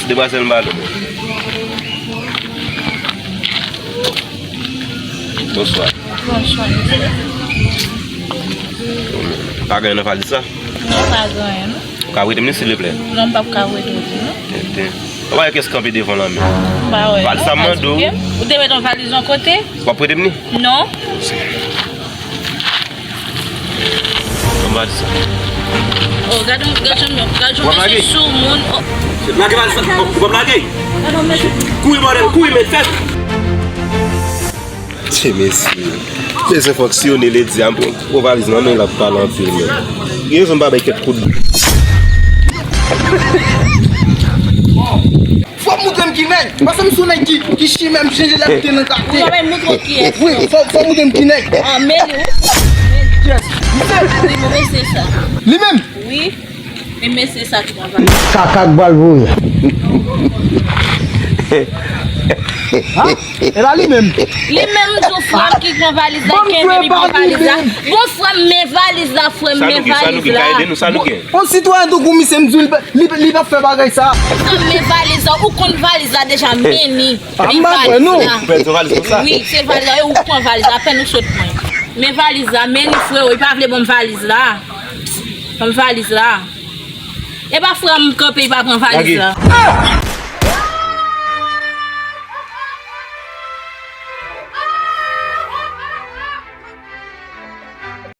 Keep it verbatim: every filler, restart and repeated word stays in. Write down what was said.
Demwazèl, m ba nou. Bonswa. Bonswa. Pa gen anyen nan valiz sa? Non, pa gen anyen, non. Ou ka prete m li, silvouplè? Non, m p ap ka prete w li, non. Tenten. Ou pa wè kès kanpe devan lan men? M pa wè, non. Valiz sa m mande w. Ou te met yon valiz yon kote? W ap prete m li? Non. Anba di sa. Oh, gad yon, gad yon, gad yon mesye sou moun. Oh. Lage valiz la. Ou p ap lage? Gad yon mesye. Kouri, bòdèl, kouri, men fèt. Ti mesye. Bezwen fonksyone, lè di a, m pran valiz nan men l ap pale anpil, men. Gen rezon m pa bay kèt kout. Fò w moutre m ki nèg. Paske m se yon nèg ki, ki chimè, m chanje lè m te nan katye. Ou pa bay moutre w kiyès. Wi, fò, fò w moutre m ki nèg. Ah, men li, wi. Yes. Wi, men mesye sa. Li menm? Wi. E mesye sa ki pran valiz. Kaka k bal voye. Ha? E la li menm. Li menm tou frè m ki pran valiz la, kenbe li pran valiz la. Bon, frè m, men valiz la, frè m, men valiz la. Sa nou gen? Sa nou gen? Yon sitwayen tankou misye, m di w, li pa, li, li p ap fè bagay sa. Frè m, men valiz la, ou konn valiz la deja, men li. Ah, m pa kwè, non. Ou pèdi yon valiz konsa? Wi, se valiz la, e ou pran valiz la, apèn ou sot pran. Men valiz la, men li, freo, li pa vle ban m valiz la. Ban m valiz la. E pa frè m kanpe, li pa pran valiz la.